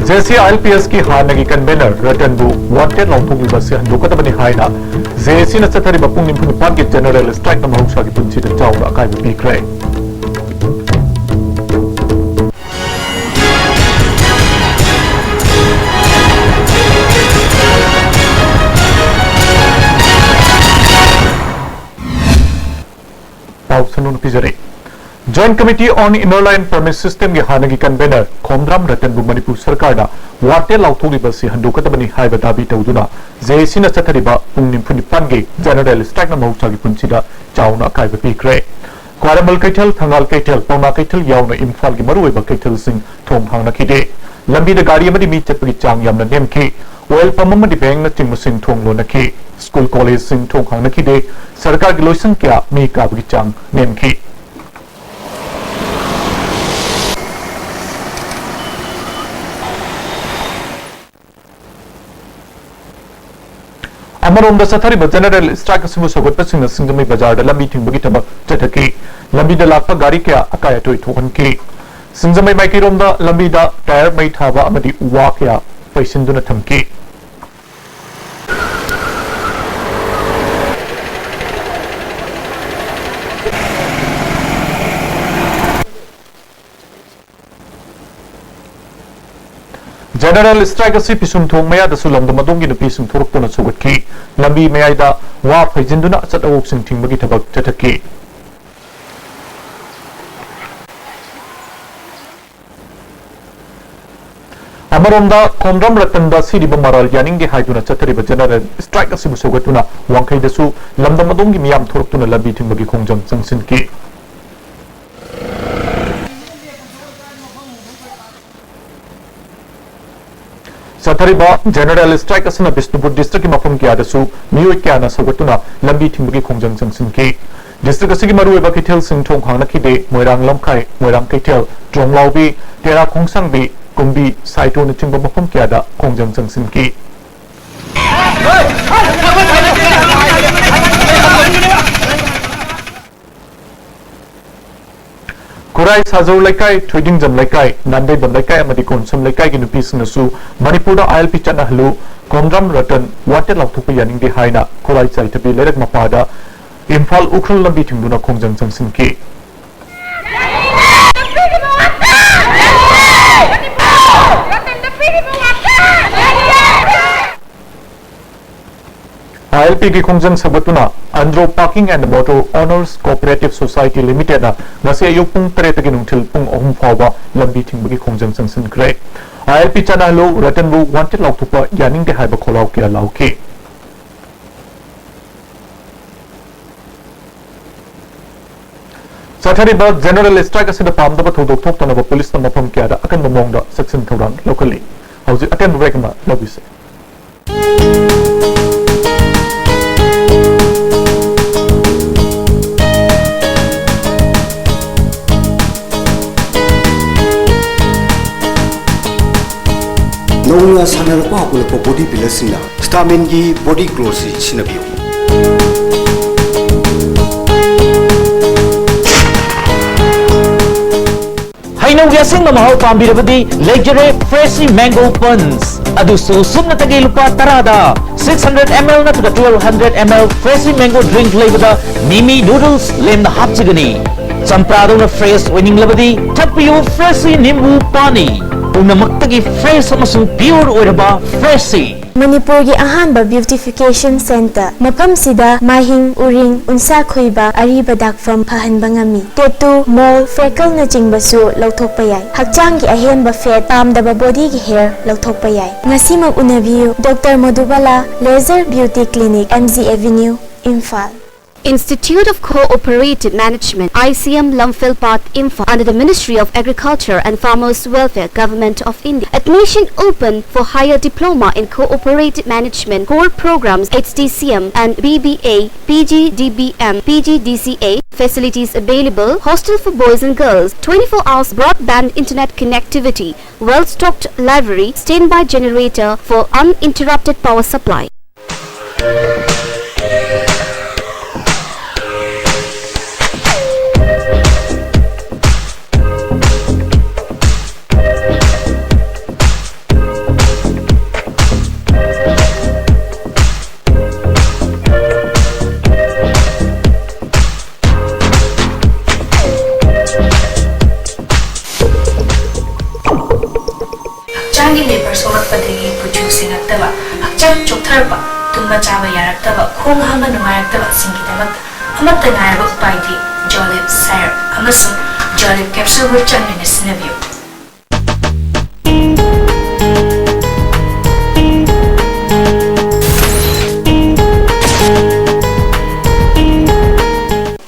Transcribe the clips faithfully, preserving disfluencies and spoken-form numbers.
J S C I L P ꯑꯦꯁꯀꯤ ꯍꯥꯟꯅꯒꯤ convener ꯔꯇꯟꯕꯨ ꯋꯥꯟꯇꯦꯗ ꯂꯥꯎꯊꯣꯛꯂꯤꯕ ꯑꯁꯤ ꯍꯟꯗꯣꯛꯀꯗꯕꯅꯤ ꯍꯥꯏꯅ ꯖꯦ ꯑꯦ ꯁꯤꯅ ꯆꯠꯊꯔꯤꯕ ꯄꯨꯡ ꯅꯤꯐꯨ ꯅꯤꯄꯥꯟꯒꯤ ꯖꯦꯅꯔꯦꯜ ꯁ꯭ꯇ꯭ꯔꯥꯏꯛꯅ ꯃꯍꯧꯁꯥꯒꯤ ꯄꯨꯟꯁꯤꯗ ꯆꯥꯎꯅ ꯑꯀꯥꯏꯕ ꯄꯤꯈ꯭ꯔꯦ꯫ ꯄꯥꯎ ꯁꯟꯗꯣꯛꯅ ꯄꯤꯖꯔꯤ꯫ Joint Committee on Inner Line Permit Systemꯒꯤ ꯍꯥꯟꯅꯒꯤ ꯀꯟꯚꯦꯅꯔ ꯈꯣꯝꯗ꯭ꯔꯥꯝ ꯔꯇꯟꯕꯨ ꯃꯅꯤꯄꯨꯔ ꯁꯔꯀꯥꯔꯅ ꯋꯥꯟꯇꯦꯗ ꯂꯥꯎꯊꯣꯛꯂꯤꯕ ꯑꯁꯤ ꯍꯟꯗꯣꯛꯀꯗꯕꯅꯤ ꯍꯥꯏꯕ ꯗꯥꯕꯤ ꯇꯧꯗꯨꯅ ꯖꯦ ꯑꯦ ꯁꯤꯅ ꯆꯠꯊꯔꯤꯕ ꯄꯨꯡ ꯅꯤꯐꯨ ꯅꯤꯄꯥꯟꯒꯤ ꯖꯦꯅꯔꯦꯜ ꯁ꯭ꯇ꯭ꯔꯥꯏꯛꯅ ꯃꯍꯧꯁꯥꯒꯤ ꯄꯨꯟꯁꯤꯗ ꯆꯥꯎꯅ ꯑꯀꯥꯏꯕ ꯄꯤꯈ꯭ꯔꯦ꯫ ꯈ꯭ꯋꯥꯏꯔꯝꯕꯟ ꯀꯩꯊꯦꯜ, ꯊꯪꯒꯥꯜ ꯀꯩꯊꯦꯜ, ꯄꯥꯎꯅꯥ ꯀꯩꯊꯦꯜ ꯌꯥꯎꯅ ꯏꯝꯐꯥꯜꯒꯤ ꯃꯔꯨꯑꯣꯏꯕ ꯀꯩꯊꯦꯜꯁꯤꯡ ꯊꯣꯡ ꯍꯥꯡꯅꯈꯤꯗꯦ꯫ ꯂꯝꯕꯤꯗ ꯒꯥꯔꯤ ꯑꯃꯗꯤ ꯃꯤ ꯆꯠꯄꯒꯤ ꯆꯥꯡ ꯌꯥꯝꯅ ꯅꯦꯝꯈꯤ꯫ ꯑꯣꯏꯜ ꯄꯝ ꯑꯃꯗꯤ ꯕꯦꯡꯛꯅꯆꯤꯡꯕꯁꯤꯡ ꯊꯣꯡ ꯂꯣꯟꯅꯈꯤ꯫ ꯁ꯭ꯀꯨꯜ ꯀꯣꯂꯦꯖꯁꯤꯡ ꯊꯣꯡ ꯍꯥꯡꯅꯈꯤꯗꯦ꯫ ꯁꯔꯀꯥꯔꯒꯤ ꯂꯣꯏꯁꯪ ꯀꯌꯥ ꯃꯤ ꯀꯥꯕꯒꯤ ꯆꯥꯡ ꯅꯦꯝꯈꯤ꯫ ꯑꯃꯔꯣꯝꯗ ꯆꯠꯊꯔꯤꯕ ꯖꯦꯅꯔꯦꯜ ꯁ꯭ꯇ꯭ꯔꯥꯏꯛ ꯑꯁꯤꯕꯨ ꯁꯧꯒꯠꯄꯁꯤꯡꯅ ꯁꯤꯡꯖꯃꯩ ꯕꯖꯥꯔꯗ ꯂꯝꯕꯤ ꯊꯤꯡꯕꯒꯤ ꯊꯕꯛ ꯆꯠꯊꯈꯤ꯫ ꯂꯝꯕꯤꯗ ꯂꯥꯛꯄ ꯒꯥꯔꯤ ꯀꯌꯥ ꯑꯀꯥꯏ ꯑꯇꯣꯏ ꯊꯣꯛꯍꯟꯈꯤ꯫ ꯁꯤꯡꯖꯃꯩ ꯃꯥꯏꯀꯩꯔꯣꯝꯗ ꯂꯝꯕꯤꯗ ꯇꯥꯌꯔ ꯃꯩ ꯊꯥꯕ ꯑꯃꯗꯤ ꯎ ꯋꯥ ꯀꯌꯥ ꯄꯩꯁꯤꯟꯗꯨꯅ ꯊꯝꯈꯤ꯫ ꯖꯦꯅꯔꯦꯜ ꯁ꯭ꯇ꯭ꯔꯥꯏꯛ ꯑꯁꯤ ꯄꯤꯁꯨꯝꯊꯣꯡ ꯃꯌꯥꯗꯁꯨ ꯂꯝꯗꯝ ꯑꯗꯣꯝꯒꯤ ꯅꯨꯄꯤꯁꯤꯡ ꯊꯣꯔꯛꯇꯨꯅ ꯁꯧꯒꯠꯈꯤ꯫ ꯂꯝꯕꯤ ꯃꯌꯥꯏꯗ ꯋꯥ ꯐꯩꯖꯤꯟꯗꯨꯅ ꯑꯆꯠ ꯑꯋꯣꯛꯁꯤꯡ ꯊꯤꯡꯕꯒꯤ ꯊꯕꯛ ꯆꯠꯊꯈꯤ꯫ ꯑꯃꯔꯣꯝꯗ ꯈꯣꯝꯗ꯭ꯔꯝ ꯔꯇꯟꯗ ꯁꯤꯔꯤꯕ ꯃꯔꯥꯜ ꯌꯥꯅꯤꯡꯗꯦ ꯍꯥꯏꯗꯨꯅ ꯆꯠꯊꯔꯤꯕ ꯖꯦꯅꯔꯦꯜ ꯁ꯭ꯇ꯭ꯔꯥꯏꯛ ꯑꯁꯤꯕꯨ ꯁꯧꯒꯠꯇꯨꯅ ꯋꯥꯡꯈꯩꯗꯁꯨ ꯂꯝꯗꯝ ꯑꯗꯣꯝꯒꯤ ꯃꯤꯌꯥꯝ ꯊꯣꯔꯛꯇꯨꯅ ꯂꯝꯕꯤ ꯊꯤꯡꯕꯒꯤ ꯈꯣꯡꯖꯪ ꯆꯪꯁꯤꯟꯈꯤ꯫ ꯆꯠꯊꯔꯤꯕ ꯖꯦꯅꯔꯦꯜ ꯁ꯭ꯇ꯭ꯔꯥꯏꯛ ꯑꯁꯤꯅ ꯕꯤꯁꯅꯨꯄꯨꯔ ꯗꯤꯁꯇ꯭ꯔꯤꯛꯀꯤ ꯃꯐꯝ ꯀꯌꯥꯗꯁꯨ ꯃꯤꯑꯣꯏ ꯀꯌꯥꯅ ꯁꯧꯒꯠꯇꯨꯅ ꯂꯝꯕꯤ ꯊꯤꯡꯕꯒꯤ ꯈꯣꯡꯖꯪ ꯆꯪꯁꯤꯟꯈꯤ꯫ ꯗꯤꯁꯇ꯭ꯔꯤꯛ ꯑꯁꯤꯒꯤ ꯃꯔꯨꯑꯣꯏꯕ ꯀꯩꯊꯦꯜꯁꯤꯡ ꯊꯣꯡ ꯍꯥꯡꯅꯈꯤꯗꯦ꯫ ꯃꯣꯏꯔꯥꯡ ꯂꯝꯈꯥꯏ, ꯃꯣꯏꯔꯥꯡ ꯀꯩꯊꯦꯜ, ꯇ꯭ꯔꯣꯡꯂꯥꯎꯕꯤ, ꯇꯦꯔꯥ ꯈꯣꯡꯁꯥꯡꯕꯤ, ꯀꯨꯝꯕꯤ, ꯁꯥꯏꯇꯣꯅꯆꯤꯡꯕ ꯃꯐꯝ ꯀꯌꯥꯗ ꯈꯣꯡꯖꯪ ꯆꯪꯁꯤꯟꯈꯤ꯫ ꯄ꯭ꯔꯥꯏ ꯁꯥꯖꯧ ꯂꯩꯀꯥꯏ, ꯊꯣꯏꯗꯤꯡꯖꯝ ꯂꯩꯀꯥꯏ, ꯅꯥꯟꯗꯩꯕꯝ ꯂꯩꯀꯥꯏ ꯑꯃꯗꯤ ꯀꯣꯟꯁꯝ ꯂꯩꯀꯥꯏꯒꯤ ꯅꯨꯄꯤꯁꯤꯡꯅꯁꯨ ꯃꯅꯤꯄꯨꯔꯗ ILP ꯆꯠꯅꯍꯜꯂꯨ, ꯀꯣꯝꯗ꯭ꯔꯝ ꯔꯇꯟ wanted ꯂꯥꯎꯊꯣꯛꯄ ꯌꯥꯅꯤꯡꯗꯦ ꯍꯥꯏꯅ ꯈꯨꯔꯥꯏ ꯆꯥꯏꯊꯕꯤ ꯂꯩꯔꯛ ꯃꯄꯥꯗ ꯏꯝꯐꯥꯜ ꯎꯈ꯭ꯔꯨꯜ ꯂꯝꯕꯤ ꯊꯤꯡꯗꯨꯅ ꯈꯣꯡꯖꯪ ꯆꯪꯁꯤꯟꯈꯤ꯫ ILPꯒꯤ ꯈꯣꯡꯖꯪ ꯁꯧꯒꯠꯇꯨꯅ Andro Parking and Motor Owners Cooperative Society Limitedꯅ ꯉꯁꯤ ꯑꯌꯨꯛ ꯄꯨꯡ ꯇꯔꯦꯠꯇꯒꯤ ꯅꯨꯡꯊꯤꯜ ꯄꯨꯡ ꯑꯍꯨꯝ ꯐꯥꯎꯕ ꯂꯝꯕꯤ ꯊꯤꯡꯕꯒꯤ ꯈꯣꯡꯖꯪ ꯆꯪꯁꯤꯟꯈ꯭ꯔꯦ꯫ ILP ꯆꯠꯅꯍꯜꯂꯨ, ꯔꯇꯟꯕꯨ wanted ꯂꯥꯎꯊꯣꯛꯄ ꯌꯥꯅꯤꯡꯗꯦ ꯍꯥꯏꯕ ꯈꯣꯜꯂꯥꯎ ꯀꯌꯥ ꯂꯥꯎꯈꯤ꯫ ꯆꯠꯊꯔꯤꯕ general strike ꯑꯁꯤꯗ ꯄꯥꯝꯗꯕ ꯊꯧꯗꯣꯛ ꯊꯣꯛꯇꯅꯕ ꯄꯨꯂꯤꯁꯅ ꯃꯐꯝ ꯀꯌꯥꯗ ꯑꯀꯟꯕ ꯃꯑꯣꯡꯗ ꯆꯦꯛꯁꯤꯟ ꯊꯧꯔꯥꯡ ꯂꯧꯈꯠꯂꯤ꯫ ꯍꯧꯖꯤꯛ ꯑꯇꯦꯟꯕ break ꯑꯃ ꯂꯧꯕꯤꯁꯦ꯫ ꯅꯧꯅ ꯁꯥꯟꯅꯔꯛꯄ ꯍꯧꯒꯠꯂꯛꯄ body builderꯁꯤꯡꯅ Staminꯒꯤ body glowꯁꯤ ꯁꯤꯖꯤꯟꯅꯕꯤꯌꯨ꯫ ꯍꯩꯅꯧꯒꯤ ꯑꯁꯦꯡꯕ ꯃꯍꯥꯎ ꯄꯥꯝꯕꯤꯔꯕꯗꯤ ꯂꯩꯖꯔꯦ Freshy Mango Punch꯫ ꯑꯗꯨꯁꯨ ꯁꯨꯞꯅꯇꯒꯤ ꯂꯨꯄꯥ ꯇꯔꯥꯗ꯫ Six hundred ml ꯅꯠꯇ꯭ꯔꯒ twelve hundred ml Freshy Mango drink ꯂꯩꯕꯗ ꯃꯤꯃꯤ noodles ꯂꯦꯝꯅ ꯍꯥꯞꯆꯒꯅꯤ꯫ ꯆꯝꯄ꯭ꯔꯥꯗꯧꯅ fresh ꯑꯣꯏꯅꯤꯡꯂꯕꯗꯤ ꯊꯛꯄꯤꯌꯨ Freshy ꯅꯤꯝꯕꯨ ꯄꯥꯅꯤ꯫ ꯄꯨꯝꯅꯃꯛꯇꯒꯤ fresh ꯑꯃꯁꯨꯡ pure ꯑꯣꯏꯔꯕ Freshy꯫ ꯃꯅꯤꯄꯨꯔꯒꯤ ꯑꯍꯥꯟꯕ beautification centre꯫ ꯃꯐꯝꯁꯤꯗ ꯃꯥꯏꯍꯤꯡ, ꯎꯔꯤꯡ, ꯎꯟꯁꯥ ꯈꯣꯏꯕ, ꯑꯔꯤꯕ ꯗꯥꯛꯐꯝ ꯐꯍꯟꯕ ꯉꯝꯃꯤ꯫ Tattoo, mole, freckleꯅꯆꯤꯡꯕꯁꯨ ꯂꯧꯊꯣꯛꯄ ꯌꯥꯏ꯫ ꯍꯛꯆꯥꯡꯒꯤ ꯑꯍꯦꯟꯕ fat, ꯄꯥꯝꯗꯕ bodyꯒꯤ hair ꯂꯧꯊꯣꯛꯄ ꯌꯥꯏ꯫ ꯉꯁꯤꯃꯛ ꯎꯅꯕꯤꯌꯨ, Doctor ꯃꯣꯗꯨꯕꯥꯂꯥ, Laser Beauty Clinic, MG Avenue, Imphal. Institute of Cooperative Management, ICM, Lamphel Path, Imphal, under the Ministry of Agriculture and Farmers Welfare, Government of India. Admission open for higher diploma in cooperative management, core programs, HTCM and BBA, PGDBM, PGDCA. Facilities available: hostel for boys and girls, twenty-four hours broadband internet connectivity, well-stocked library, standby generator for uninterrupted power supply. ꯁꯣꯛꯂꯛꯄꯗꯒꯤ ꯀꯨꯆꯨ ꯁꯦꯡꯉꯛꯇꯕ, ꯍꯛꯆꯥꯡ ꯆꯣꯛꯊꯔꯛꯄ, ꯇꯨꯝꯕ ꯆꯥꯕ ꯌꯥꯔꯛꯇꯕ, ꯈꯣꯡ ꯍꯥꯝꯕ ꯅꯨꯡꯉꯥꯏꯔꯛꯇꯕꯁꯤꯡꯒꯤꯗꯃꯛꯇ ꯑꯃꯠꯇ ꯉꯥꯏꯔꯕ ꯎꯄꯥꯏꯗꯤ ꯖꯣꯂꯤꯞ ꯁꯥꯏꯔꯞ ꯑꯃꯁꯨꯡ ꯖꯣꯂꯤꯞ ꯀꯦꯞꯁꯨꯜꯕꯨ ꯆꯥꯡ ꯅꯥꯏꯅ ꯁꯤꯖꯤꯟꯅꯕꯤꯌꯨ꯫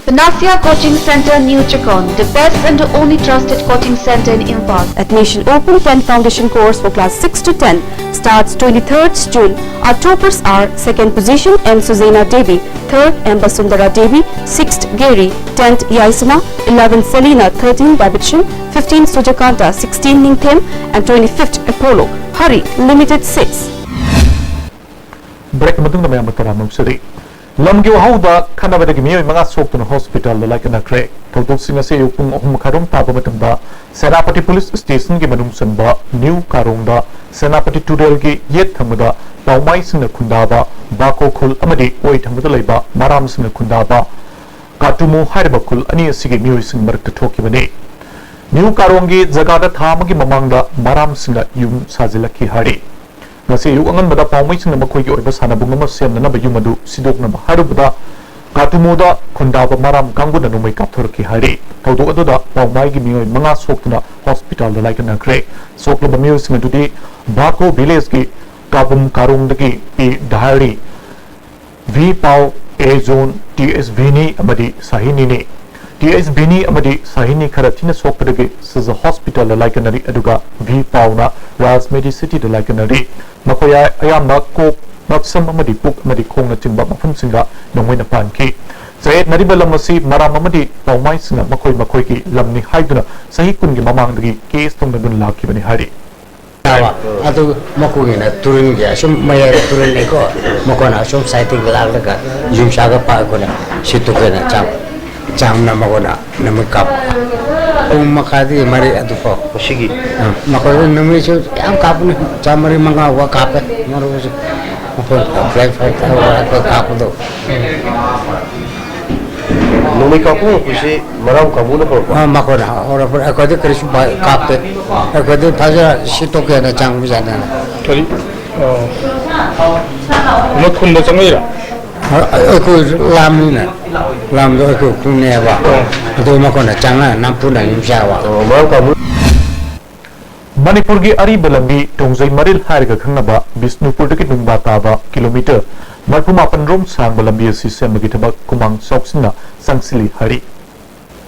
Panacea Coaching Center, New Chakon, the best and the only trusted coaching center in Imphal. Admission open for foundation course for class six to ten. Starts twenty-third June. Our toppers are: second position M Suzena Devi, third M Basundara Devi, sixth Gary, tenth Yaisima, eleventh Selina, thirteenth Babichin, fifteenth Sujakanta, sixteenth Ningthem, and twenty-fifth Apollo. Hurry, limited seats. Break ꯃꯇꯨꯡꯗ ꯃꯌꯥꯝꯕꯨ ꯇꯔꯥꯝꯅ ꯑꯣꯛꯆꯔꯤ꯫ ꯂꯝꯒꯤ ꯋꯥꯍꯧꯗ ꯈꯠꯅꯕꯗꯒꯤ ꯃꯤꯑꯣꯏ ꯃꯉꯥ ꯁꯣꯛꯇꯨꯅ ꯍꯣꯁꯄꯤꯇꯥꯜꯗ ꯂꯥꯏꯀꯠꯅꯈ꯭ꯔꯦ꯫ ꯊꯧꯗꯣꯛꯁꯤꯡ ꯑꯁꯤ ꯑꯌꯨꯛ ꯄꯨꯡ ꯑꯍꯨꯝ ꯃꯈꯥꯏꯔꯣꯝ ꯇꯥꯕ ꯃꯇꯝꯗ ꯁꯦꯅꯥꯄꯇꯤ ꯄꯨꯂꯤꯁ ꯁ꯭ꯇꯦꯁꯟꯒꯤ ꯃꯅꯨꯡ ꯆꯟꯕ ꯅ꯭ꯌꯨ ꯀꯥꯔꯣꯡꯗ ꯁꯦꯅꯥꯄꯇꯤ ꯇꯨꯔꯦꯜꯒꯤ ꯌꯦꯠ ꯊꯪꯕꯗ ꯄꯥꯎꯃꯥꯏꯁꯤꯡꯅ ꯈꯨꯟꯗꯥꯕ ꯕꯥꯀꯣ ꯈꯨꯜ ꯑꯃꯗꯤ ꯑꯣꯏ ꯊꯪꯕꯗ ꯂꯩꯕ ꯃꯔꯥꯝꯁꯤꯡꯅ ꯈꯨꯟꯗꯥꯕ ꯀꯥꯇꯨꯃꯨ ꯍꯥꯏꯔꯤꯕ ꯈꯨꯜ ꯑꯅꯤ ꯑꯁꯤꯒꯤ ꯃꯤꯑꯣꯏꯁꯤꯡ ꯃꯔꯛꯇ ꯊꯣꯛꯈꯤꯕꯅꯤ꯫ ꯅ꯭ꯌꯨ ꯀꯥꯔꯣꯡꯒꯤ ꯖꯒꯥꯗ ꯊꯥ ꯑꯃꯒꯤ ꯃꯃꯥꯡꯗ ꯃꯔꯥꯝꯁꯤꯡꯅ ꯌꯨꯝ ꯁꯥꯖꯤꯜꯂꯛꯈꯤ ꯍꯥꯏꯔꯤ꯫ ꯉꯁꯤ ꯑꯌꯨꯛ ꯑꯉꯟꯕꯗ ꯄꯥꯎꯃꯩꯁꯤꯡꯅ ꯃꯈꯣꯏꯒꯤ ꯑꯣꯏꯕ ꯁꯥꯟꯅꯕꯨꯡ ꯑꯃ ꯁꯦꯝꯅꯅꯕ ꯌꯨꯝ ꯑꯗꯨ ꯁꯤꯗꯣꯛꯅꯕ ꯍꯥꯏꯔꯨꯕꯗ ꯀꯥꯇꯨꯃꯨꯗ ꯈꯨꯟꯗꯥꯕ ꯃꯔꯥꯝ ꯀꯥꯡꯕꯨꯅ ꯅꯣꯡꯃꯩ ꯀꯥꯞꯊꯣꯔꯛꯈꯤ ꯍꯥꯏꯔꯤ꯫ ꯊꯧꯗꯣꯛ ꯑꯗꯨꯗ ꯄꯥꯎꯃꯥꯏꯒꯤ ꯃꯤꯑꯣꯏ ꯃꯉꯥ ꯁꯣꯛꯇꯨꯅ ꯍꯣꯁꯄꯤꯇꯥꯜꯗ ꯂꯥꯏꯀꯠꯅꯈ꯭ꯔꯦ꯫ ꯁꯣꯛꯂꯕ ꯃꯤꯑꯣꯏꯁꯤꯡ ꯑꯗꯨꯗꯤ ꯕꯥꯀꯣ ꯚꯤꯂꯦꯖꯀꯤ ꯀꯥꯕꯨꯝ ꯀꯥꯔꯣꯡꯗꯒꯤ ꯄꯤ ꯙꯥꯏꯔꯤ, ꯚꯤ ꯄꯥꯎ, ꯑꯦ ꯖꯣꯟ, ꯇꯤ ꯑꯦꯁ ꯚꯤꯅꯤ ꯑꯃꯗꯤ ꯁꯥꯍꯤꯅꯤꯅꯤ꯫ ꯇꯤ ꯑꯦꯁ ꯚꯤꯅꯤ ꯑꯃꯗꯤ ꯁꯥꯍꯤꯅꯤ ꯈꯔ ꯊꯤꯅ ꯁꯣꯛꯄꯗꯒꯤ ꯁꯤꯖ ꯍꯣꯁꯄꯤꯇꯥꯜꯗ ꯂꯥꯏꯀꯠꯅꯔꯤ, ꯑꯗꯨꯒ ꯚꯤ ꯄꯥꯎꯅ ꯔꯥꯖ ꯃꯦꯗꯤꯁꯤꯇꯤꯗ ꯂꯥꯏꯀꯠꯅꯔꯤ꯫ ꯃꯈꯣꯏ ꯑꯌꯥꯝꯕ ꯀꯣꯛ, ꯉꯛꯁꯝ ꯑꯃꯗꯤ ꯄꯨꯛ ꯑꯃꯗꯤ ꯈꯣꯡꯅꯆꯤꯡꯕ ꯃꯐꯝꯁꯤꯡꯗ ꯅꯣꯡꯃꯩꯅ ꯄꯥꯟꯈꯤ꯫ ꯆꯌꯦꯠꯅꯔꯤꯕ ꯂꯝ ꯑꯁꯤ ꯃꯔꯥꯝ ꯑꯃꯗꯤ ꯄꯥꯎꯃꯥꯏꯁꯤꯡꯅ ꯃꯈꯣꯏ ꯃꯈꯣꯏꯒꯤ ꯂꯝꯅꯤ ꯍꯥꯏꯗꯨꯅ ꯆꯍꯤ ꯀꯨꯟꯒꯤ ꯃꯃꯥꯡꯗꯒꯤ ꯀꯦꯁ ꯇꯧꯅꯗꯨꯅ ꯂꯥꯛꯈꯤꯕꯅꯤ ꯍꯥꯏꯔꯤ꯫ ꯇꯥꯕ꯫ ꯑꯗꯨ ꯃꯈꯣꯏꯒꯤꯅ ꯇꯨꯔꯦꯜꯒꯤ ꯑꯁꯨꯝ ꯃꯌꯥꯏꯗ ꯇꯨꯔꯦꯜ ꯂꯩꯀꯣ, ꯃꯈꯣꯏꯅ ꯑꯁꯨꯝ ꯁꯥꯏꯠꯇꯒꯤ ꯂꯥꯛꯂꯒ ꯌꯨꯝ ꯁꯥꯒꯠꯄ ꯑꯩꯈꯣꯏꯅ ꯁꯤ ꯇꯨꯀꯦꯅ ꯆꯥꯝ-, ꯆꯥꯝꯅ ꯃꯈꯣꯏꯅ ꯅꯨꯃꯤꯠ ꯀꯥꯞꯄ꯫ ꯄꯨꯡ ꯃꯈꯥꯏꯗꯒꯤ ꯃꯔꯤ ꯑꯗꯨꯐꯥꯎ꯫ ꯃꯁꯤꯒꯤ? ꯑ, ꯃꯈꯣꯏ ꯅꯨꯃꯤꯠꯁꯨ ꯌꯥꯝ ꯀꯥꯞꯄꯅꯤ, ꯆꯥꯝꯃꯔꯤ ꯃꯉꯥ ꯐꯥꯎ ꯀꯥꯞꯄꯦ ꯃꯔꯨꯞꯁꯨ꯫ ꯃꯈꯣꯏ ꯕ꯭ꯂꯦꯛ ꯐꯥꯏꯠ ꯇꯧꯔꯒ ꯑꯩꯈꯣꯏ ꯀꯥꯞꯄꯗꯣ꯫ ꯅꯣꯡꯃꯩ ꯀꯥꯞꯄ ꯍꯧꯔꯛꯄꯁꯤ ꯃꯔꯥꯝ ꯀꯥꯡꯕꯨꯅ ꯍꯧꯔꯛꯄ? ꯑꯥ, ꯃꯈꯣꯏꯅ ꯍꯧꯔꯛꯄꯅꯤ꯫ ꯑꯩꯈꯣꯏꯗꯤ ꯀꯔꯤꯁꯨ ꯄꯥꯏ-, ꯀꯥꯞꯇꯦ꯫ ꯑꯩꯈꯣꯏꯗꯤ ꯐꯖꯅ ꯁꯤꯠꯇꯣꯛꯀꯦꯅ ꯆꯪꯕꯖꯥꯠꯅꯤ꯫ ꯀꯔꯤ? ꯑꯣ꯫ ꯃꯣꯏ ꯈꯨꯟꯗ ꯆꯪꯉꯛꯏꯔꯥ? ꯑ-, ꯑꯩꯈꯣꯏ ꯂꯥꯝꯅꯤꯅ, ꯂꯥꯝꯗꯣ ꯑꯩꯈꯣꯏ ꯈꯨꯟꯅꯦꯕ꯫ ꯑꯣ꯫ ꯑꯗꯨ ꯃꯈꯣꯏꯅ ꯆꯪꯉ ꯅꯝꯐꯨꯅ ꯑꯗꯨꯝ ꯆꯥꯕ꯫ ꯑꯣ, ꯃꯔꯥꯝ ꯀꯥꯡꯕꯨ꯫ ꯃꯅꯤꯄꯨꯔꯒꯤ ꯑꯔꯤꯕ ꯂꯝꯕꯤ ꯇꯣꯡꯖꯩ ꯃꯔꯤꯜ ꯍꯥꯏꯔꯒ ꯈꯪꯅꯕ ꯕꯤꯁꯅꯨꯄꯨꯔꯗꯒꯤ ꯅꯨꯡꯕꯥ ꯇꯥꯕ ꯀꯤꯂꯣꯃꯤꯇꯔ ꯃꯔꯤꯐꯨ ꯃꯥꯄꯟ ꯔꯣꯝ ꯁꯥꯡꯕ ꯂꯝꯕꯤ ꯑꯁꯤ ꯁꯦꯝꯕꯒꯤ ꯊꯕꯛ ꯈꯨꯃꯥꯡ ꯆꯥꯎꯁꯤꯟꯅ ꯆꯪꯁꯤꯜꯂꯤ ꯍꯥꯏꯔꯤ꯫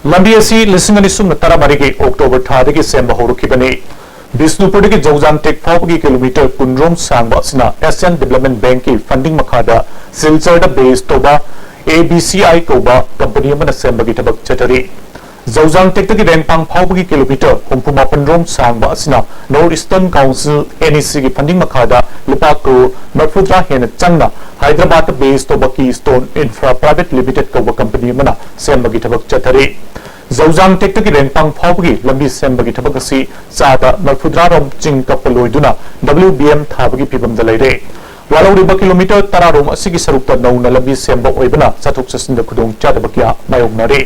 ꯂꯝꯕꯤ ꯑꯁꯤ ꯂꯤꯁꯤꯡ ꯑꯅꯤ ꯁꯨꯞꯅ ꯇꯔꯥꯃꯔꯤꯒꯤ ꯑꯣꯛꯇꯣꯕꯔ ꯊꯥꯗꯒꯤ ꯁꯦꯝꯕ ꯍꯧꯔꯛꯈꯤꯕꯅꯤ꯫ ꯕꯤꯁꯅꯨꯄꯨꯔꯗꯒꯤ ꯖꯧꯖꯥꯡ ꯇꯦꯛ ꯐꯥꯎꯕꯒꯤ ꯀꯤꯂꯣꯃꯤꯇꯔ ꯀꯨꯟ ꯔꯣꯝ ꯁꯥꯡꯕ ꯑꯁꯤꯅ ꯑꯦꯁꯤꯌꯥꯟ ꯗꯤꯕꯂꯞꯃꯦꯟ ꯕꯦꯡꯀꯤ ꯐꯟꯗꯤꯡ ꯃꯈꯥꯗ ꯁꯤꯜꯆꯔꯗ ꯕꯦꯁ ꯇꯧꯕ ꯑꯦ ꯕꯤ ꯁꯤ ꯑꯥꯏ ꯀꯧꯕ ꯀꯝꯄꯅꯤ ꯑꯃꯅ ꯁꯦꯝꯕꯒꯤ ꯊꯕꯛ ꯆꯠꯊꯔꯤ꯫ ꯖꯧꯖꯥꯡ ꯇꯦꯛꯇꯒꯤ ꯔꯦꯡꯄꯥꯡ ꯐꯥꯎꯕꯒꯤ ꯀꯤꯂꯣꯃꯤꯇꯔ ꯍꯨꯝꯐꯨ ꯃꯥꯄꯟ ꯔꯣꯝ ꯁꯥꯡꯕ ꯑꯁꯤꯅ north eastern council, N E ꯁꯤꯒꯤ ꯐꯟꯗꯤꯡ ꯃꯈꯥꯗ ꯂꯨꯄꯥ ꯀ꯭ꯔꯣꯔ ꯃꯔꯤꯐꯨꯇꯔꯥ ꯍꯦꯟꯅ ꯆꯪꯅ ꯍꯥꯏꯗ꯭ꯔꯕꯥꯗꯇ ꯕꯦꯁ ꯇꯧꯕ ꯀꯤ ꯁ꯭ꯇꯣꯟ ꯏꯟꯐ꯭ꯔꯥ ꯄ꯭ꯔꯥꯏꯚꯦꯠ ꯂꯤꯃꯤꯇꯦꯗ ꯀꯧꯕ ꯀꯝꯄꯅꯤ ꯑꯃꯅ ꯁꯦꯝꯕꯒꯤ ꯊꯕꯛ ꯆꯠꯊꯔꯤ꯫ ꯖꯧꯖꯥꯡ ꯇꯦꯛꯇꯒꯤ ꯔꯦꯡꯄꯥꯡ ꯐꯥꯎꯕꯒꯤ ꯂꯝꯕꯤ ꯁꯦꯝꯕꯒꯤ ꯊꯕꯛ ꯑꯁꯤ ꯆꯥꯗ ꯃꯔꯤꯐꯨꯇꯔꯥ ꯔꯣꯝ ꯆꯤꯡ ꯀꯛꯄ ꯂꯣꯏꯗꯨꯅ ꯗꯕ꯭ꯂꯤꯎ ꯕꯤ ꯑꯦꯝ ꯊꯥꯕꯒꯤ ꯐꯤꯕꯝꯗ ꯂꯩꯔꯦ꯫ ꯋꯥꯠꯍꯧꯔꯤꯕ ꯀꯤꯂꯣꯃꯤꯇꯔ ꯇꯔꯥ ꯔꯣꯝ ꯑꯁꯤꯒꯤ ꯁꯔꯨꯛꯇ ꯅꯧꯅ ꯂꯝꯕꯤ ꯁꯦꯝꯕ ꯑꯣꯏꯕꯅ ꯆꯠꯊꯣꯛ ꯆꯠꯁꯤꯟꯗ ꯈꯨꯗꯣꯡꯆꯥꯗꯕ ꯀꯌꯥ ꯃꯥꯌꯣꯛꯅꯔꯤ꯫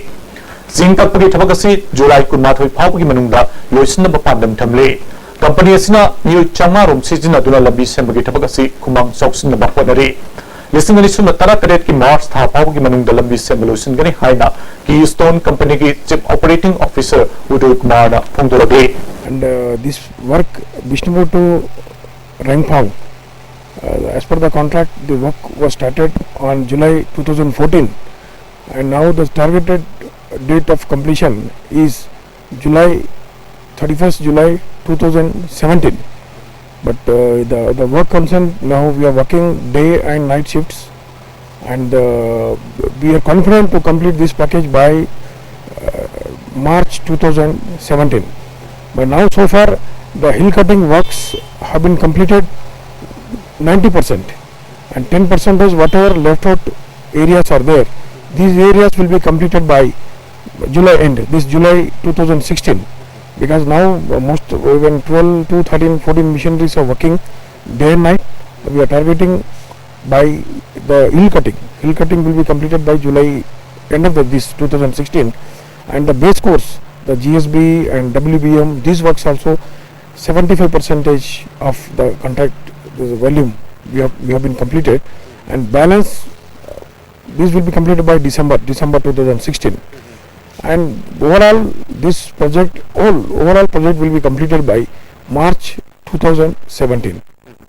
ꯆꯤꯡ ꯀꯛꯄꯒꯤ ꯊꯕꯛ ꯑꯁꯤ ꯖꯨꯂꯥꯏ ꯀꯨꯟꯃꯥꯊꯣꯏ ꯐꯥꯎꯕꯒꯤ ꯃꯅꯨꯡꯗ ꯂꯣꯏꯁꯤꯟꯅꯕ ꯄꯥꯟꯗꯝ ꯊꯝꯂꯤ꯫ ꯀꯝꯄꯅꯤ ꯑꯁꯤꯅ ꯃꯤꯑꯣꯏ ꯆꯥꯝꯃꯉꯥ ꯔꯣꯝ ꯁꯤꯖꯤꯟꯅꯗꯨꯅ ꯂꯝꯕꯤ ꯁꯦꯝꯕꯒꯤ ꯊꯕꯛ ꯑꯁꯤ ꯈꯨꯃꯥꯡ ꯆꯥꯎꯁꯤꯟꯅꯕ ꯍꯣꯠꯅꯔꯤ꯫ ꯂꯤꯁꯤꯡ ꯑꯅꯤ ꯁꯨꯞꯅ ꯇꯔꯥꯇꯔꯦꯠꯀꯤ ꯃꯥꯔꯆ ꯊꯥ ꯐꯥꯎꯕꯒꯤ ꯃꯅꯨꯡꯗ ꯂꯝꯕꯤ ꯁꯦꯝꯕ ꯂꯣꯏꯁꯤꯟꯒꯅꯤ ꯍꯥꯏꯅ ꯀꯤ ꯁ꯭ꯇꯣꯟ ꯀꯝꯄꯅꯤꯒꯤ ꯆꯤꯐ ꯑꯣꯄꯔꯦꯇꯤꯡ ꯑꯣꯐꯤꯁꯔ ꯎꯗꯣꯏ ꯀꯨꯃꯥꯔꯅ ꯐꯣꯡꯗꯣꯔꯛꯂꯤ꯫ And uh, this work, Bishnupur to Rengphang, uh, as per the contract, the work was started on July two thousand fourteen, and now the targeted date of completion is July, thirty-first July two thousand seventeen. But uh, the, the work concerned, now we are working day and night shifts, and uh, we are confident to complete this package by uh, March two thousand seventeen. But now, so far, the hill cutting works have been completed ninety percent, and ten percent is whatever left out areas are there. These areas will be completed by July end, this July two thousand sixteen, because now uh, most, even twelve to thirteen, fourteen machineries are working day and night. We are targeting by the hill cutting. Hill cutting will be completed by July end of the, this two thousand sixteen, and the base course, the G S B and W B M, these works also, seventy-five percentage of the contract, the volume we have, we have been completed, and balance, uh, this will be completed by December, December two thousand sixteen. And overall, this project, all overall project will be completed by March two thousand seventeen.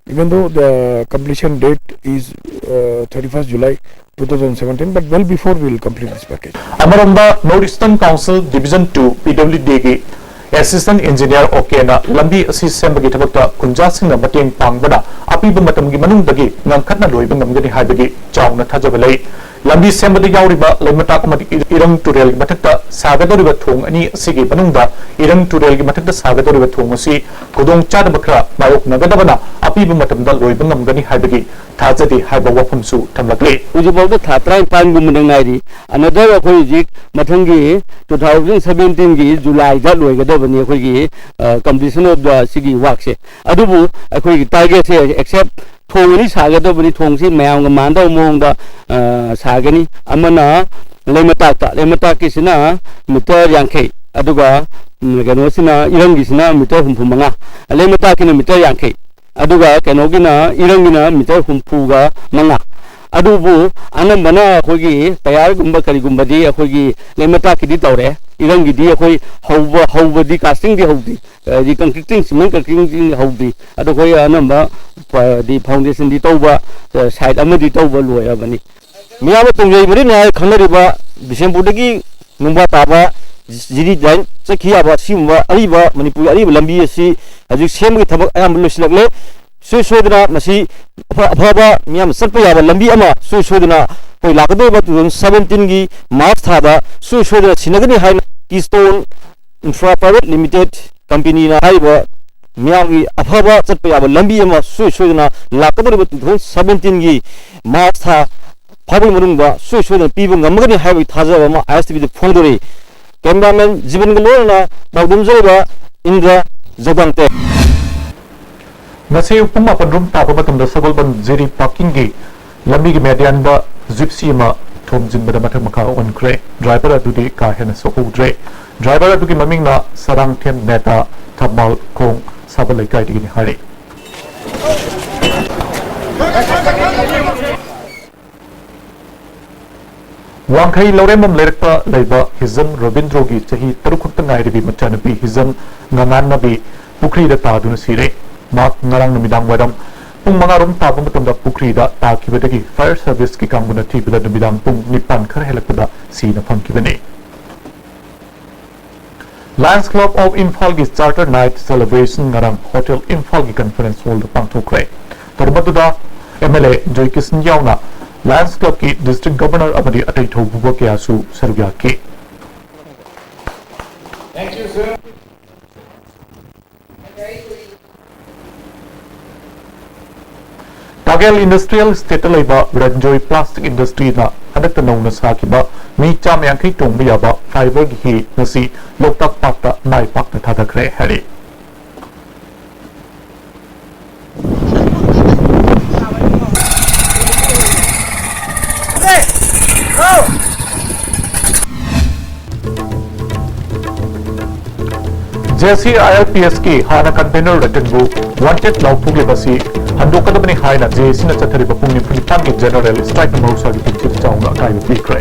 Even though the completion date is, uh, thirty-first July two thousand seventeen, but well before we will complete this package. ꯑꯃꯔꯣꯝꯗ North Eastern Council Division two P W D ꯒꯤ Assistant Engineer OK ꯅ ꯂꯝꯕꯤ ꯑꯁꯤ ꯁꯦꯝꯕꯒꯤ ꯊꯕꯛꯇ ꯈꯨꯟꯖꯥꯁꯤꯡꯅ ꯃꯇꯦꯡ ꯄꯥꯡꯕꯅ ꯑꯄꯤꯕ ꯃꯇꯝꯒꯤ ꯃꯅꯨꯡꯗꯒꯤ ꯉꯟꯈꯠꯅ ꯂꯣꯏꯕ ꯉꯝꯒꯅꯤ ꯍꯥꯏꯕꯒꯤ ꯆꯥꯎꯅ ꯊꯥꯖꯕ ꯂꯩ꯫ ꯂꯝꯕꯤ ꯁꯦꯝꯕꯗ ꯌꯥꯎꯔꯤꯕ ꯂꯩꯃꯇꯥꯛ ꯑꯃꯗꯤ ꯏꯔꯪ ꯇꯨꯔꯦꯜꯒꯤ ꯃꯊꯛꯇ ꯁꯥꯒꯗꯧꯔꯤꯕ ꯊꯣꯡ ꯑꯅꯤ ꯑꯁꯤꯒꯤ ꯃꯅꯨꯡꯗ ꯏꯔꯪ ꯇꯨꯔꯦꯜꯒꯤ ꯃꯊꯛꯇ ꯁꯥꯒꯗꯧꯔꯤꯕ ꯊꯣꯡ ꯑꯁꯤ ꯈꯨꯗꯣꯡꯆꯥꯗꯕ ꯈꯔ ꯃꯥꯌꯣꯛꯅꯒꯗꯕꯅ ꯑꯄꯤꯕ ꯃꯇꯝꯗ ꯂꯣꯏꯕ ꯉꯝꯒꯅꯤ ꯍꯥꯏꯕꯒꯤ ꯊꯥꯖꯗꯦ ꯍꯥꯏꯕ ꯋꯥꯐꯝꯁꯨ ꯊꯝꯂꯛꯂꯤ꯫ ꯍꯧꯖꯤꯛꯐꯥꯎꯗ ꯊꯥ ꯇꯔꯥꯅꯤꯄꯥꯟꯒꯨꯝꯕꯗ ꯉꯥꯏꯔꯤ꯫ Another ꯑꯩꯈꯣꯏ ꯍꯧꯖꯤꯛ ꯃꯊꯪꯒꯤ two thousand seventeen ꯒꯤ July ꯗ ꯂꯣꯏꯒꯗꯕꯅꯤ ꯑꯩꯈꯣꯏꯒꯤ, ꯑ, completion of the ꯁꯤꯒꯤ work ꯁꯦ꯫ ꯑꯗꯨꯕꯨ ꯑꯩꯈꯣꯏꯒꯤ target ꯁꯦ except ꯊꯣꯡ ꯑꯅꯤ ꯁꯥꯒꯗꯕꯅꯤ, ꯊꯣꯡꯁꯤ ꯃꯌꯥꯝꯒ ꯃꯥꯟꯅꯗꯕ ꯃꯑꯣꯡꯗ, ꯑ, ꯁꯥꯒꯅꯤ꯫ ꯑꯃꯅ ꯂꯩꯃꯇꯥꯛꯇ, ꯂꯩꯃꯇꯥꯛꯀꯤꯁꯤꯅ meter ꯌꯥꯡꯈꯩ, ꯑꯗꯨꯒ, ꯎꯝ, ꯀꯩꯅꯣꯁꯤꯅ, ꯏꯔꯪꯒꯤꯁꯤꯅ meter ꯍꯨꯝꯐꯨ ꯃꯉꯥ, ꯂꯩꯃꯇꯥꯛꯀꯤꯅ meter ꯌꯥꯡꯈꯩ, ꯑꯗꯨꯒ ꯀꯩꯅꯣꯒꯤꯅ, ꯏꯔꯪꯒꯤꯅ meter ꯍꯨꯝꯐꯨꯒ ꯃꯉꯥ꯫ ꯑꯗꯨꯕꯨ ꯑꯅꯝꯕꯅ ꯑꯩꯈꯣꯏꯒꯤ ꯇꯌꯥꯔꯒꯨꯝꯕ ꯀꯔꯤꯒꯨꯝꯕꯗꯤ ꯑꯩꯈꯣꯏꯒꯤ ꯂꯩꯃꯇꯥꯛꯀꯤꯗꯤ ꯇꯧꯔꯦ, ꯏꯔꯪꯒꯤꯗꯤ ꯑꯩꯈꯣꯏ ꯍꯧꯕ, ꯍꯧꯕꯗꯤ casting ꯗꯤ ꯍꯧꯗ꯭ꯔꯤ, ꯍꯥꯏꯗꯤ concreting, cement concreting ꯗꯤ ꯍꯧꯗ꯭ꯔꯤ꯫ ꯑꯗꯣ ꯑꯩꯈꯣꯏ ꯑꯅꯝꯕ ꯐ-, ꯗꯤ foundation ꯗꯤ ꯇꯧꯕ, ꯑ, site ꯑꯃꯗꯤ ꯇꯧꯕ ꯂꯣꯏꯔꯕꯅꯤ꯫ ꯃꯤꯌꯥꯝꯅ ꯇꯣꯡꯖꯩ ꯃꯔꯤꯜ ꯍꯥꯏꯅ ꯈꯪꯅꯔꯤꯕ ꯕꯤꯁꯦꯝꯄꯨꯔꯗꯒꯤ ꯅꯨꯡꯕꯥ ꯇꯥꯕ ꯖꯤꯔꯤ line ꯆꯠꯈꯤ ꯌꯥꯕ ꯁꯤꯒꯨꯝꯕ ꯑꯔꯤꯕ, ꯃꯅꯤꯄꯨꯔꯒꯤ ꯑꯔꯤꯕ ꯂꯝꯕꯤ ꯑꯁꯤ ꯍꯧꯖꯤꯛ ꯁꯦꯝꯕꯒꯤ ꯊꯕꯛ ꯑꯌꯥꯝꯕ ꯂꯣꯏꯁꯤꯜꯂꯛꯂꯦ꯫ ꯁꯨꯡꯁꯣꯏ ꯁꯣꯏꯗꯅ ꯃꯁꯤ ꯑꯐ-, ꯑꯐꯕ ꯃꯤꯌꯥꯝꯅ ꯆꯠꯄ ꯌꯥꯕ ꯂꯝꯕꯤ ꯑꯃ ꯁꯨꯡꯁꯣꯏ ꯁꯣꯏꯗꯅ ꯑꯩꯈꯣꯏ ꯂꯥꯛꯀꯗꯧꯔꯤꯕ two thousand seventeen ꯒꯤ March ꯊꯥꯗ ꯁꯨꯡꯁꯣꯏ ꯁꯣꯏꯗꯅ ꯁꯤꯟꯅꯒꯅꯤ ꯍꯥꯏꯅ Keystone Infra Private Limited company ꯅ ꯍꯥꯏꯔꯤꯕ ꯃꯤꯌꯥꯝꯒꯤ ꯑꯐꯕ ꯆꯠꯄ ꯌꯥꯕ ꯂꯝꯕꯤ ꯑꯃ ꯁꯨꯡꯁꯣꯏ ꯁꯣꯏꯗꯅ ꯂꯥꯛꯀꯗꯧꯔꯤꯕ two thousand seventeen ꯒꯤ March ꯊꯥ ꯐꯥꯎꯕꯒꯤ ꯃꯅꯨꯡꯗ ꯁꯨꯡꯁꯣꯏ ꯁꯣꯏꯗꯅ ꯄꯤꯕ ꯉꯝꯒꯅꯤ ꯍꯥꯏꯕꯒꯤ ꯊꯥꯖꯕ ꯑꯃ ISTV ꯗ ꯐꯣꯡꯗꯣꯔꯛꯏ꯫ Cameraman ꯖꯤꯕꯟꯒ ꯂꯣꯏꯅꯅ ꯄꯥꯎꯗꯝꯖꯔꯕ ꯏꯟꯗ꯭ꯔ ꯖꯧꯗꯥꯡꯇꯦ꯫ ꯉꯁꯤ ꯄꯨꯡ ꯃꯥꯄꯟ ꯔꯣꯝ ꯇꯥꯕ ꯃꯇꯝꯗ ꯁꯒꯣꯜꯕꯟ ꯖꯤꯔꯤ parking ꯒꯤ ꯂꯝꯕꯤꯒꯤ ꯃꯌꯥꯏꯗ Gypsy ꯑꯃ ꯊꯣꯝꯖꯤꯟꯕꯗ ꯃꯊꯛ ꯃꯈꯥ ꯑꯣꯟꯈ꯭ꯔꯦ꯫ ꯗ꯭ꯔꯥꯏꯚꯔ ꯑꯗꯨꯗꯤ ꯀꯥ ꯍꯦꯟꯅ ꯁꯣꯛꯍꯧꯗ꯭ꯔꯦ꯫ ꯗ꯭ꯔꯥꯏꯚꯔ ꯑꯗꯨꯒꯤ ꯃꯃꯤꯡꯅ ꯁꯔꯥꯡꯊꯦꯝ ꯅꯦꯇꯥ, ꯊꯝꯕꯥꯜ ꯈꯣꯡ ꯁꯥꯕ ꯂꯩꯀꯥꯏꯗꯒꯤꯅꯤ ꯍꯥꯏꯔꯤ꯫ ꯋꯥꯡꯈꯩ ꯂꯧꯔꯦꯝꯕꯝ ꯂꯩꯔꯛꯇ ꯂꯩꯕ ꯍꯤꯖꯝ ꯔꯕꯤꯟꯗ꯭ꯔꯣꯒꯤ ꯆꯍꯤ ꯇꯔꯨꯛ ꯈꯛꯇ ꯉꯥꯏꯔꯕꯤ ꯃꯆꯥꯅꯨꯄꯤ ꯍꯤꯖꯝ ꯉꯉꯥꯟꯅꯕꯤ ꯄꯨꯈ꯭ꯔꯤꯗ ꯇꯥꯗꯨꯅ ꯁꯤꯔꯦ꯫ ꯃꯍꯥꯛ ꯉꯔꯥꯡ ꯅꯨꯃꯤꯗꯥꯡ ꯋꯥꯏꯔꯝ ꯄꯨꯡ ꯃꯉꯥ ꯔꯣꯝ ꯇꯥꯕ ꯃꯇꯝꯗ ꯄꯨꯈ꯭ꯔꯤꯗ ꯇꯥꯈꯤꯕꯗꯒꯤ fire service ꯀꯤ ꯀꯥꯡꯕꯨꯅ ꯊꯤꯕꯗ ꯅꯨꯃꯤꯗꯥꯡ ꯄꯨꯡ ꯅꯤꯄꯥꯟ ꯈꯔ ꯍꯦꯜꯂꯛꯄꯗ ꯁꯤꯅ ꯐꯪꯈꯤꯕꯅꯤ꯫ Lions Club of ꯏꯝꯐꯥꯜꯒꯤ Charter Night celebration ꯉꯔꯥꯡ ꯍꯣꯇꯦꯜ ꯏꯝꯐꯥꯜꯒꯤ conference hall ꯗ ꯄꯥꯡꯊꯣꯛꯈ꯭ꯔꯦ꯫ ꯊꯧꯔꯝ ꯑꯗꯨꯗ M L A ꯖꯣꯏꯀꯤꯁꯟ ꯌꯥꯎꯅ Lions Club ꯀꯤ district governor ꯑꯃꯗꯤ ꯑꯇꯩ ꯊꯧꯄꯨꯕ ꯀꯌꯥꯁꯨ ꯁꯔꯨꯛ ꯌꯥꯈꯤ꯫ ꯇꯥꯒꯦꯜ Industrial Estate ꯇ ꯂꯩꯕ ꯔꯟꯖꯣꯏ Plastic Industry ꯅ ꯍꯟꯗꯛꯇ ꯅꯧꯅ ꯁꯥꯈꯤꯕ ꯃꯤ ꯆꯥꯝꯃ ꯌꯥꯡꯈꯩ ꯇꯣꯡꯕ ꯌꯥꯕ fibre ꯒꯤ ꯍꯤ ꯉꯁꯤ ꯂꯣꯛꯇꯥꯛ ꯄꯥꯠꯇ ꯃꯥꯏ ꯄꯥꯛꯅ ꯊꯥꯗꯈ꯭ꯔꯦ ꯍꯥꯏꯔꯤ꯫ J C I R P S ꯀꯤ ꯍꯥꯟꯅ convener ꯔꯇꯟꯕꯨ wanted ꯂꯥꯎꯊꯣꯛꯂꯤꯕ ꯑꯁꯤ ꯍꯟꯗꯣꯛꯀꯗꯕꯅꯤ ꯍꯥꯏꯅ J A C ꯅ ꯆꯠꯊꯔꯤꯕ ꯄꯨꯡ ꯅꯤꯐꯨ ꯅꯤꯄꯥꯟꯒꯤ general strike ꯅ ꯃꯍꯧꯁꯥꯒꯤ ꯄꯨꯟꯁꯤꯗ ꯆꯥꯎꯅ ꯑꯀꯥꯏꯕ ꯄꯤꯈ꯭ꯔꯦ꯫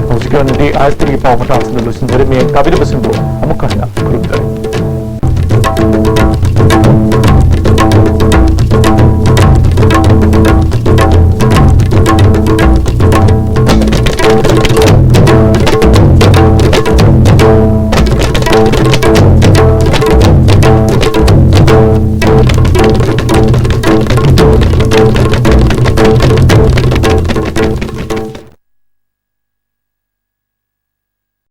ꯍꯧꯖꯤꯛꯀꯤ ꯑꯣꯏꯅꯗꯤ I S T V ꯒꯤ ꯄꯥꯎ ꯃꯇꯥꯡꯁꯤꯗ ꯂꯣꯏꯁꯤꯟꯖꯔꯦ꯫ ꯃꯤꯠꯌꯦꯡ ꯇꯥꯕꯤꯔꯤꯕꯁꯤꯡꯕꯨ ꯑꯃꯨꯛ ꯍꯟꯅ ꯈꯨꯔꯨꯝꯖꯔꯤ꯫